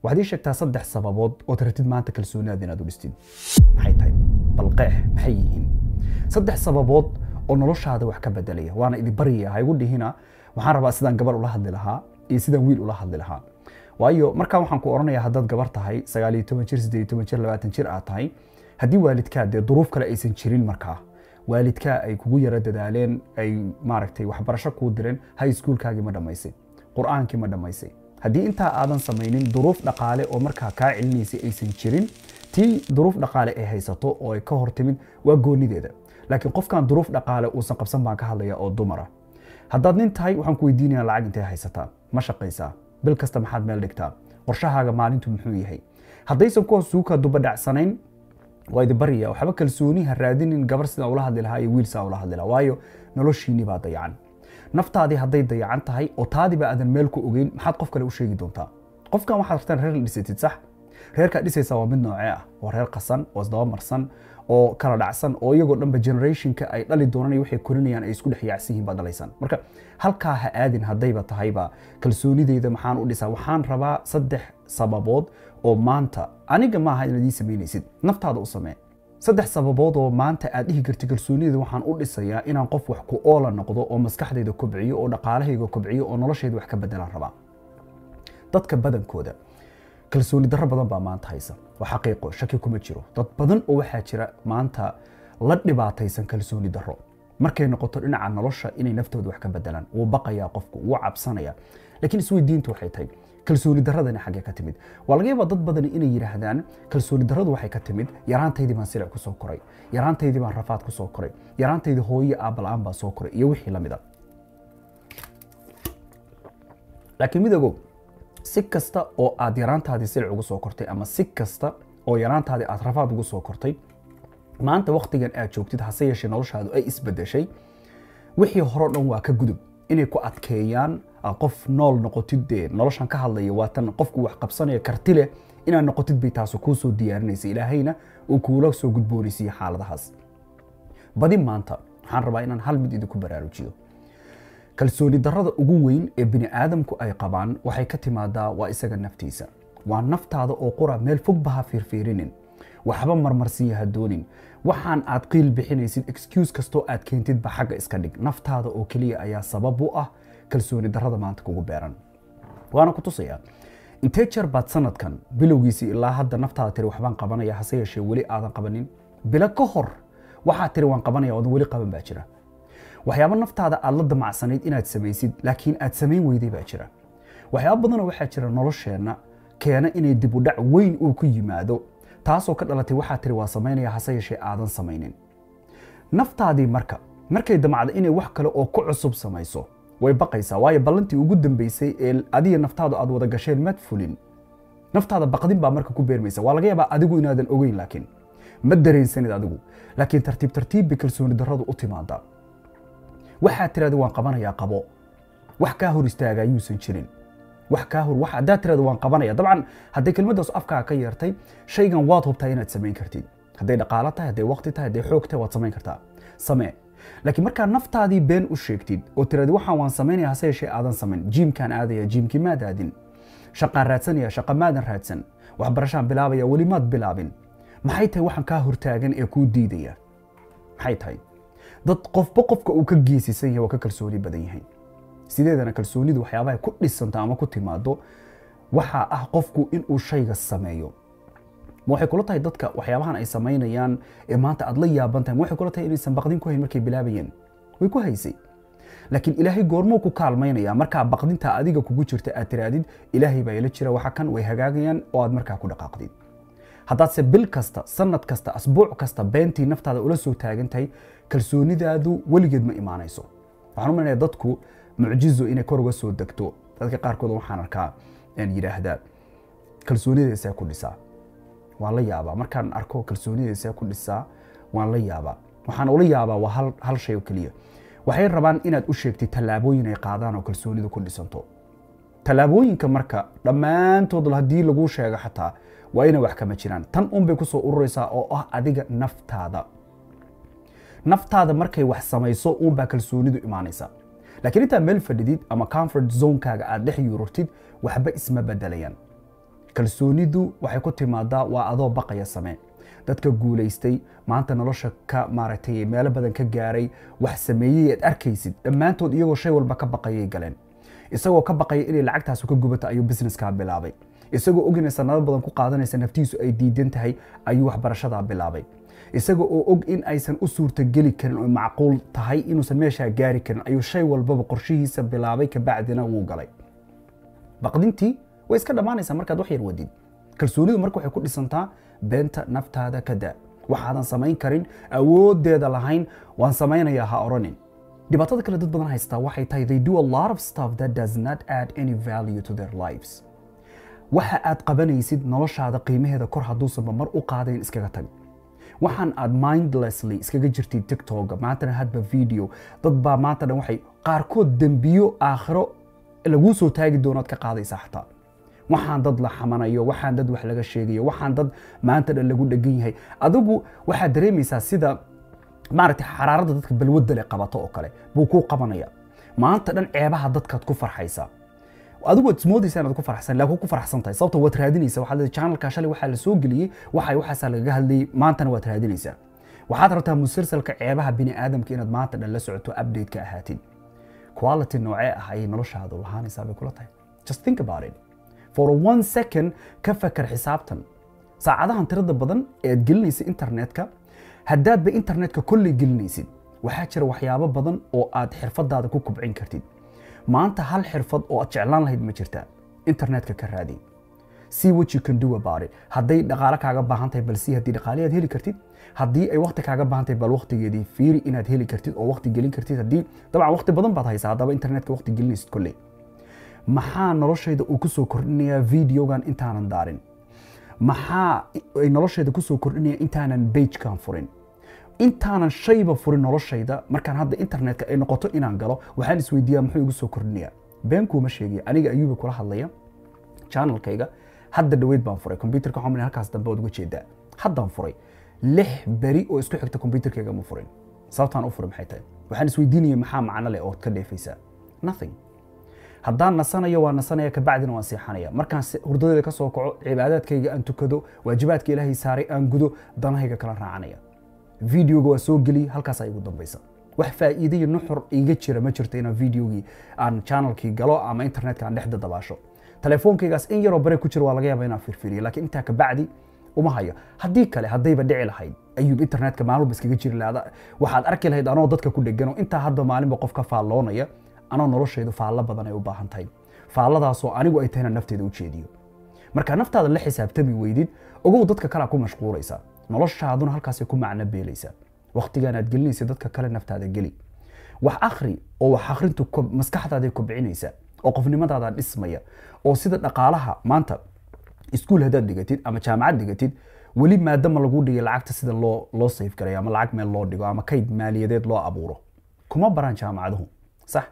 Waxaad ii sheegtaa 3 sababood oo rabtid maanta kalsoonidaada inaad u dhistid. Maxay tahay? Bal qeex, maxay yihiin 3 sababood oo noloshaada wax ka bedelaya? Waana idin baryaya, ha igu dhihina waxaan rabaa sidaan gabar ula hadli lahaa iyo sidaan wiil ula hadli lahaa. Waayo markaa waxaan ku oranayaa haddaad gabar tahay 19 jir, 18 jir, 20 jir aad tahay, haddii waalidkaa dee duruuf kale aysan jirin, markaa waalidkaa ay kugu yara dadaaleen, ay maaragtay waxbarasho kuu direen, high schoolkaagii ma dhammaysay, qur-aankii ma dhammaysay, haddii intaa aadan samaynin duruuf dhaqaale oo markaa kaa celinaysay aysan jirin, tii duruuf dhaqaale ay haysato oo ay ka hor timid waa goonideeda. Laakiin qofkan duruuf dhaqaale uusan qabsan baan ka hadlaya oo dumara. Haddaad nin tahay waxaan ku weydiinayaa lacag intee haysataa, ma shaqaysaa, bil kasta maxaad meel dhigtaa, qorshahaaga maalintu muxuu yahay? Haddaysan kuwaas suuka duba dhacsanayn, waa idin baryaya, waxba kalsooni ha raadinin gabar sidaan ula hadli lahaa iyo wiil sidaan ula hadli lahaa, waayo noloshiinii baa dayacan. Naftaadii hadday dayacan tahay oo taadiba aadan meel ku ogeyn, maxaad qof kale u sheegi doontaa? Qofkan waxaad rabtaan reer la dhisatid, sax? Reerkaad dhisaysaa waa mid noocee ah? Waa reer qasan oo isdabamarsan oo kala dhacsan oo iyagoo dhanba generationka ay dhali doonaan iyo waxay korinayaan ay isku dhex yaacsan yihiin baad dhalaysaan. Marka halkaa ha aadin. Haddayba tahayba kalsoonideyda maxaan u dhisaa, waxaan rabaa 3 sababood oo maanta aniga maaha inaad ii samaynaysid, naftaada u samee. 3 sababood oo maanta aad dhihi kartid kalsoonideyda waxaan u dhisayaa inaan qof wax ku oola noqdo oo maskaxdayda kobciyo oo dhaqaalahayga kobciyo oo noloshayda wax ka bedelaan rabaa. Dadka badankooda kalsooni darro badan baa maanta haysa, waa xaqiiqo, shaki kuma jiro. Dad badan oo waxaa jira maanta la dhibaataysan kalsooni darro markay noqoto dhinaca nolosha inay naftooda wax ka bedelaan. Wuu baqayaa qofku, wuu cabsanayaa. Laakiin isweydiintu waxay tahay kalsooni darradani xaggee ka timid? Waa laga yaabaa dad badani inay yidhaahdaan kalsooni darradu waxay ka timid yaraantaydii baan silic ku soo koray, yaraantaydii baan rafaad ku soo koray, yaraantaydii hooyo aabba la'aan baan soo koray iyo wixii la mid a. Laakiin mid ogow, si kasta oo aad yaraantaadii silic ugu soo kortay ama si kasta oo yaraantaadii aad rafaad ugu soo kortay, maanta waqtigan aad joogtid hase yeeshee noloshaadu ay isbedeshay, wixii hore o dhan waa ka gudub. Inay ku adkeeyaan aad qof nool noqotid, dee noloshan ka hadlaya waa tan qofku wax qabsanaya karti leh inaad noqotid bay taasu kuu soo diyaarinaysa, ilaahayna uu kuula soo gudboonaysiiyo xaaladahaas. Badi maanta waxaan rabaa inaan hal mid idinku baraarujiyo. Kalsooni darrada ugu weyn ee bini aadamku ay qabaan waxay ka timaadaa waa isaga naftiisa. Waa naftaada oo qura, meel fogba ha fiirfiirinin, waxba marmarsinya ha doonin, waxaan aad qiil bixinaysid, excuse kastoo aad keentidba xagga iska dhig. Naftaada oo keliya ayaa sabab u ah kalsooni darrada maanta kugu beeran. Waana ku tusayaa intee jeer baad sanadkan bilowgiisii ilaa hadda naftaada tiri waxbaan qabanaya, hase yeeshee weli aadan qabanin. Bilo ka hor waxaad tiri waan qabanaya oodan weli qaban baa jira. Waxyaabo naftaada aad la damacsanayd inaad samaysid laakiin aad samayn weyday baa jira. Waxyaabo badanoo waxaa jira nolosheenna keena inay dib u dhac weyn uu ku yimaado, taasoo ka dhalatay waxaa tiri waa samaynaya hase yeeshee aadan samaynin. Naftaadii marka markay damacdo inay wax kale oo ku cusub samayso way baqaysaa, waayo ballantii ugu dambeysay ee adiga naftaadu aad wada gasheen maad fulin. Naftaada baqdin baa marka ku beermaysa. Waa laga yaabaa adigu inaadan ogeyn, laakiin ma dareensanid adigu, laakiin tartiib tartiib bay kalsooni darradu u timaadaa. Waxaad tirahda waan qabanayaa, qabo. Wax kaa hor istaagaa yuusan jirin. Wax kaa hor wax haddaad tirahda waan qabanaya, dabcan hadday kelmaddaas afkaaga ka yeertay, shaygan waad hubtaa inaad samayn kartid. Hadday dhaqaalo tahay, hadday waqti tahay, hadday xoog tahay, waad samayn kartaa, samee. Laakiin markaa naftaadii been u sheegtid oo tirahdi waxaan waan samaynaya hase yeeshee aadan samayn, jiimkaan aadaya, jiimkii maad aadin, shaqaan raadsanaya, shaqa maadan raadsan, waxbarashaan bilaabaya, weli maad bilaabin, maxay tahay waxaan kaa hortaagan ee kuu diidaya? Maxay tahay? Dad qofba qofka uu ka geesisan yahay waa ka kalsooni badan yahay. Sideedana kalsoonidu waxyaabahay ku dhisanta ama ku timaado waxaa ah qofku inuu shayga sameeyo. Ma waxay kula tahay dadka waxyaabahan ay samaynayaan ee maanta aad la yaaban tahay, ma waxay kula tahay inaysan baqdin ku hayn markay bilaabayeen? Way ku haysay. Laakiin ilaahay goormuu ku kaalmaynaya markaa baqdinta adiga kugu jirta aad tiraadid ilaahay baa ila jira, waxa kan way hagaagayaan, oo aad markaa ku dhaqaaqdid? Haddaadse bil kasta, sanad kasta, asbuuc kasta beentii naftaada ula soo taagan tahay, kalsoonidaadu weligeed ma imaanayso. Waxaan u maleynayaa dadku mucjizo inay kor uga soo degto. Dadka qaarkood waxaan arkaa aan yidhaahdaa kalsoonidaysaa ku dhisaa. Waan la yaabaa markaan arko kalsoonidaysaa ku dhisaa, waan la yaabaa. Waxaan ula yaabaa waa hal shay oo keliya. Waxay rabaan inaad u sheegtid tallaabooyin ay qaadaan oo kalsoonidu ku dhisanto. Tallaabooyinka marka dhammaantood haddii laguu sheego xataa waa inay wax kama jiraan. Tan un bay kusoo ururaysaa oo ah adiga naftaada. Naftaada markay wax samayso uunbaa kalsoonidu imaanaysa. Laakiin intaa meel fadhidid ama comfort zonekaaga aad dhex yururtid, waxba isma bedelayaan. Kalsoonidu waxay ku timaadaa waa adoo baqaya samee. Dadka guulaystay maanta nolosha ka maaragtay meelo badan ka gaaray, wax sameeyey aad arkaysid, dhammaantood iyagoo shay walba ka baqayay galeen. Isagoo ka baqaya inay lacagtaasi ka gubato ayuu businesskaa bilaabay. Isagoo og inay sanado badan ku qaadanaysa, naftiisu ay diidan tahay, ayuu waxbarashadaa bilaabay. Isaga oo og in aysan u suurtageli karin oo macquul tahay inuusan meeshaa gaari karin ayuu shay walbaba qorshihiisa bilaabay, kabacdina wuu galay. Baqdintii way iska dhammaanaysaa markaad wax yar wadid. Kalsoonidu marka waxay ku dhisantaa beenta naftaada ka daa. Waxaadan samayn karin, awooddeeda lahayn, waan samaynayaa ha odhanin. Dhibaatada kale dad badan haystaa waxay tahay they do a lot of stuff that does not add any value to their lives. Waxa aad qabanaysid noloshaada qiimaheeda kor hadduusanba mar u qaadayn, iskaga tag. Waxaan aad mindlessly iskaga jirtid TikToka maantana, hadba video, dad baa maanta dhan waxay qaarkood dembiyo aakhiro laguu soo taagi doonaad ka qaadaysaa. Xataa waxaan dad la xamanayo, waxaan dad wax laga sheegayo, waxaan dad maanta dhan lagu dhegan yahay, adigu waxaad dareemaysaa sida maaragtay xaraaradda dadka balwadda leh qabato oo kale buu kuu qabanaya. Maanta dhan ceebaha dadkaad ku farxaysaa. Adigu waad ismoodaysaa inaad ku faraxsan, laakiin ku faraxsan tahay sababta waad raadinaysaa. Waxaad leedahay channelka shalay waxaa la soo geliyey, waxay waxaasaa lagaga hadlayay, maantana waad raadinaysaa. Waxaad rabtaa musalsalka ceebaha bini aadamka inaad maanta dhan la socoto, update ka ahaatid. Quality noocee ah ayay noloshaadu lahaanaysaa bay kula tahay? Just think about it for one second. Ka fakar xisaabtan saacadahan tirada badan ee aad gelinaysa internetka. Haddaadba internetka kolley gelinaysid, waxaa jira waxyaabo badan oo aad xirfadaada ku kubcin kartid. Maanta hal xirfad oo aad jeclaan lahayd ma jirtaa? Internetka ka raadi. See what you can do about it. Hadday dhaqaale kaaga baahan tahay, bal see haddii dhaqaale aad heli kartid. Haddii ay waqti kaaga baahan tahay, bal waqtigeedii fiiri inaad heli kartid oo waqti gelin kartid. Haddii dabcan waqti badan baad haysaa haddaba internetka waqti gelinaysid kolley. Maxaa noloshayda uu ku soo kordhinayaa videogan intaanan daarin? Maxaa ay noloshayda ku soo kordhinaya intaanan pagekan furin, intaanan shayba furin noloshayda? Markaan hadda internetka ay noqoto inaan galo, waxaan isweydiiyaa muxuu igu soo kordhinayaa? Been kuuma sheegaya, aniga ayuuba kula hadlaya, channelkayga hadda dhaweyd baan furay. Computerka waxaan halkaas dambe waad uga jeedaa, haddaan furay. 6 beri oo isku xigta computerkayga ma furin. Sababtaan u furay maxay tahay? Waxaan isweydiinaya maxaa macno leh ood ka dheefaysaa? Nothing. Haddaan nasanayo waan nasanaya, kabacdina waan seexanaya. Markaan hurdadeeda ka soo kaco, cibaadaadkayga aan tukado, waajibaadka Ilaahay saaray aan gudo, danahayga kala raacanaya. Videoga waa soo geliy, halkaasaa igu dambaysa. Wax faa'iido iyo nuxur iiga jira ma jirto inaan videogii aan channelkii galo ama internetka aan dhexda dabaasho. Telefoonkaygaas in yaroo bare ku jira waa laga yaaba inaan firfiriyo, laakiin intaa kabacdi uma hayo. Haddii kale, haddayba dhici lahayd ayuub internetka maalin walba iskaga jiri lahayd, waxaad arki lahayd anoo dadka ku dhegan oo intaa hadda maalinba qof ka faalloonaya, anoo noloshaydu faallo badan ay u baahan tahay, faalladaasoo anigu ay tahay inaan nafteeda u jeediyo. Marka naftaada la xisaabtami weydid, ogow dadka kalea ku mashquulaysa, noloshaaduna halkaasay ku macno beelaysa. Waqtigaan aad gelinaysa dadka kale, naftaada geli. Wax akhri, oo wax akhrintu maskaxdaaday kobcinaysa oo qofnimadaada dhismaya. Oo sida dhaqaalaha maanta iskuul haddaad dhigatid ama jaamacad dhigatid, weli maadama lagu dhigay lacagta sida loo save gareeyo ama lacag meel loo dhigo ama kayd maaliyadeed loo abuuro, kuma baraan jaamacaduhu, sax?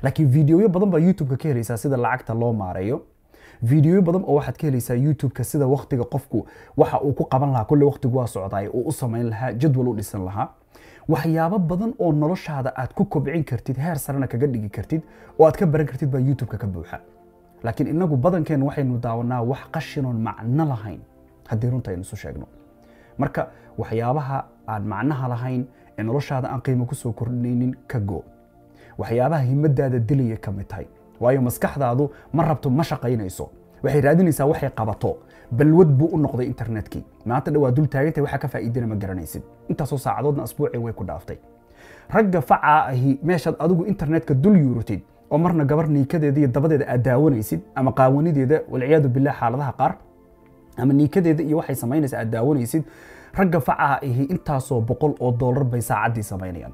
Laakiin videoyo badan baa YouTube-ka ka helaysaa sida lacagta loo maareeyo. Videoyo badan oo waxaad ka helaysaa YouTube-ka sida waqtiga qofku waxa uu ku qaban lahaa, kolley waqtigu waa socdaay, uu u samayn lahaa jadwal, u dhisan lahaa. Waxyaabo badan oo noloshaada aad ku kobcin kartid, heer sarena kaga dhigi kartid oo aad ka baran kartid baa YouTube-ka ka buuxa. Laakiin inagu badankeen waxaynu daawanaa wax qashinoon macno lahayn, haddii runta aynu isu sheegno. Marka waxyaabaha aan macnaha lahayn ee noloshaada aan qiimo kusoo kordhinaynin ka go. Waxyaabaha himadaada dilaya ka mid tahay, waayo maskaxdaadu ma rabto, ma shaqaynayso, waxay raadinaysaa waxay qabato. Balwad buu u noqday internetkii. Maanta dhan waa dul taagantay, waxa ka faa'iidana ma garanaysid. Intaasoo saacadoodna asbuucii way ku dhaaftay. Ragga facaa ahi meeshaad adigu internetka dul yuurutid oo marna gabar niikadeeda iyo dabadeeda aad daawanaysid ama qaawanideeda, walciyaadu billah, xaaladaha qaar ama niikadeeda iyo waxay samaynaysa aad daawanaysid, ragga facaa ahi intaasoo boqol oo doolar bay saacaddii samaynayaan.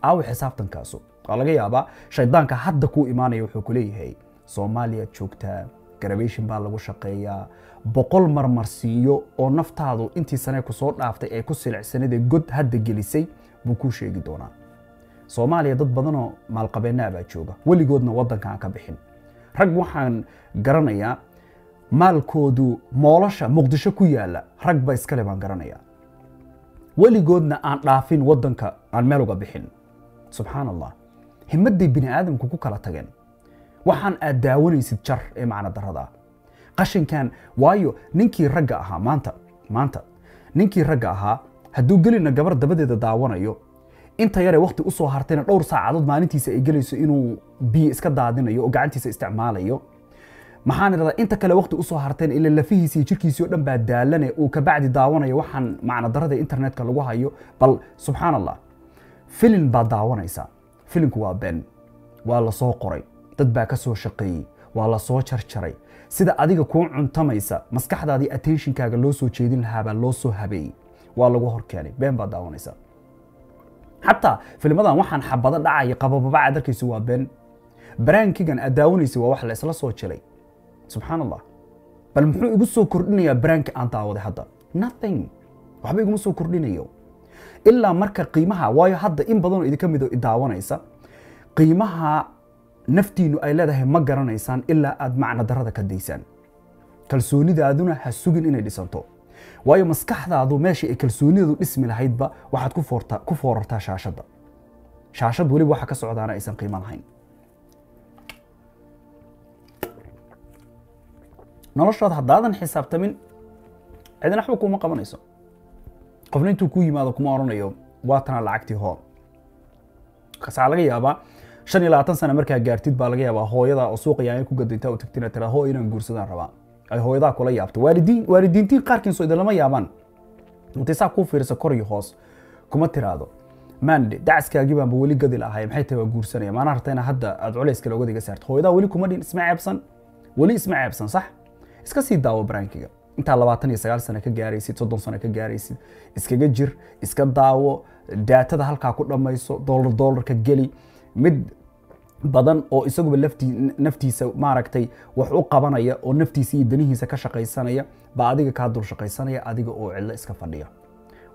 Aawi xisaabtankaasu? Waa laga yaabaa shaydaanka hadda kuu imaanaya wuxuu ku leeyahay Soomaaliyaad joogtaa, garabation baa lagu shaqeeyaa, 100 marmarsiiyo oo naftaadu intii sane ku soo dhaaftay ee ku silicsanadee god hadda gelisay buu kuu sheegi doonaa. Soomaaliya dad badanoo maalqabeennaa baa jooga, weligoodna waddanka aan ka bixin. Rag waxaan garanayaa maalkoodu moolasha Muqdisho ku yaala, rag ba iskale baan garanayaa, weligoodna aan dhaafin waddanka, aan meel uga bixin. Subxaan Allah, himadday bini aadamku ku kala tageen. Waxaan aad daawanaysid jar ee macno darrada ah. Qashinkan waayo ninkii ragga ahaa maanta ninkii ragga ahaa hadduu gelina gabar dabadeeda daawanayo, inta yare waqti u soo hartayna dhowr saacadood maalintiisa ay gelayso inuu biyo iska daadinayo oo gacantiisa isticmaalayo, maxaan idhahdaa inta kale waqti u soo hartayna ila lafihiisa iyo jirkiisii oo dhan baa daalane uu kabacdi daawanayo waxaan macna darada internetka lagu hayo. Bal subxaan Allah, filin baad daawanaysaa. Filinku waa been, waa la soo qoray, dad baa ka soo shaqeeyey, waa la soo jarjaray. Sida adiga kuu cuntamaysa maskaxdaadii attentionkaaga loo soo jeedin lahaa baa loo soo habeeyey, waa lagu hor keenay. Been baad daawanaysaa. Xataa filmadan waxaan xabado dhacaya qabababaca darkiisu waa been. Baraankigan aad daawanaysa waa wax la isla soo jilay. Subxaan Allah, bal muxuu igu soo kordhinayaa baraanka aan daawaday hadda? Nothing, waxba iguma soo kordhinayo ilaa marka qiimaha. Waayo hadda in badanoo idinka mid oo idaawanaysa qiimaha naftiinu ay leedahay ma garanaysaan ilaa aad macno darada ka daysaan. Kalsoonidaaduna ha sugin inay dhisanto, waayo maskaxdaadu meesha ay kalsoonidaadu dhismi lahaydba waxaad ku foorartaa shaashadda. Shaashad weliba waxa ka socdaana aysan qiimo lahayn. Noloshaada haddaadan xisaabtamin cidina waxba kuuma qabanayso. Qofna intuu kuu yimaado kuma oranayo waa tana lacagtii hoo. Waxaa laga yaabaa 25 sano markaa gaartid baa laga yaabaa hooyada oo suuqa yaanya ku gado intaa u tagtina tiraa hoo inaan guursadaan rabaa, ay hooyadaa kula yaabto. Waalidiintiin qaarkiin soo idinlama yaabaan intay saa kuu fiirisa kor iyo hoos kuma tiraahdo maande dacaskaagii baanba weli gadi lahay, maxay tahay waa guursanaya maanaa rabta inaa hadda aad culays kale ogada iga saarto. Hooyadaa weli kuma dhin isma ceebsan, weli isma ceebsan. Sax, iska sii daawo baraankiga intaa 29 sano ka gaaraysid, 30 sano ka gaaraysid, iskaga jir, iska daawo, daatada halkaa ku dhammayso, doolar doolarka geli. Mid badan oo isaguba naftiisa maaragtay wax u qabanaya oo naftiisa iyo danihiisa ka shaqaysanaya baa adiga kaa dul shaqaysanaya, adiga oo cidlo iska fadhiya.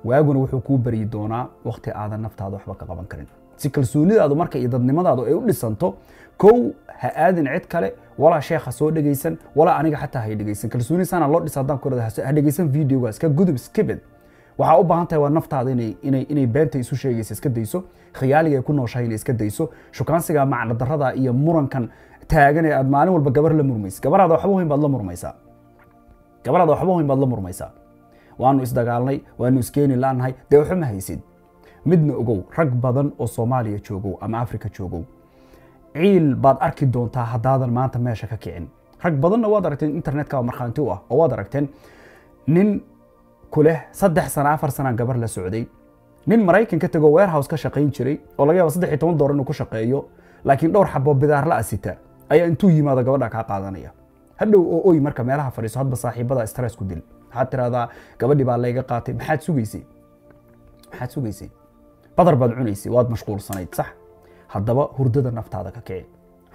Waaguna wuxuu kuu baryi doonaa waqti aadan naftaada waxba ka qaban karin. Si kalsoonidaadu marka iyo dadnimadaadu ay u dhisanto, kow ha aadin cid kale, walaa sheekha soo dhegaysan, walaa aniga xataa hay dhegaysan. Kalsooni saana loo dhisa haddaan ku idhahdo ha dhegaysan videogaas, ka gudub, skip it. Waxaa u baahan tahay waa naftaada inay beenta isu sheegaysa iska dayso, khiyaaliga ay ku nooshahay inay iska dayso, shukaansiga macno darrada iyo murankan taagan ee aad maalin walba gabar la murmaysa. Gabaraada waxba weyn baad la murmaysaa, gabaraada waxba weyn baad la murmaysaa. Waanu isdagaalnay, waanu iskeeni laanahay, dee waxba ma haysid. Midna ogow, rag badan oo Soomaaliya joogow ama Afrika joogow, ciil baad arki doontaa haddaadan maanta meesha ka kicin. Rag badanna waad aragteen, internetka waa markhaanti u ah, oo waad aragteen nin kuleh 3 sano 4 sanaan gabar la socday, nin Maraykan ka tego warehouse ka shaqayn jiray oo laga yaabo 13 doolar inuu ku shaqeeyo, laakiin dhowr xabo bidaarla ah sita ayaa intuu yimaado gabadha kaa qaadanaya. Hadhow oo oy marka meelaha fadhiiso, hadba saaxiibada stress ku dil, waxaad tiraahdaa gabadhii baa layga qaatay. Maxaad sugaysay? Maxaad sugaysay? Badar baad cunaysay, waad mashquulsanayd. Sax, haddaba hurdada naftaada ka kici,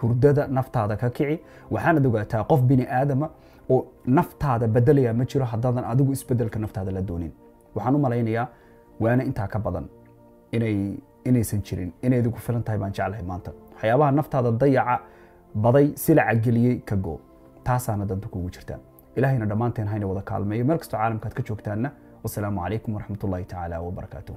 hurdada naftaada ka kici. Waxaanad ogaataa qof bini aadama oo naftaada bedelaya ma jiro haddaadan adigu isbedelka naftaada la doonin. Waxaan u malaynayaa waana intaa ka badan inaysan jirin, inay idigu filan tahay baan jeclahay maanta. Waxyaabaha naftaada dayaca baday silaca geliyey ka go, taasaana danta kugu jirta. Ilaahayna dhammaanteen hayna wada kaalmeeyo meel kastoo caalamka aad ka joogtaanna. Wasalaamu calaykum waraxmatullaahi tacaala wabarakaatuh.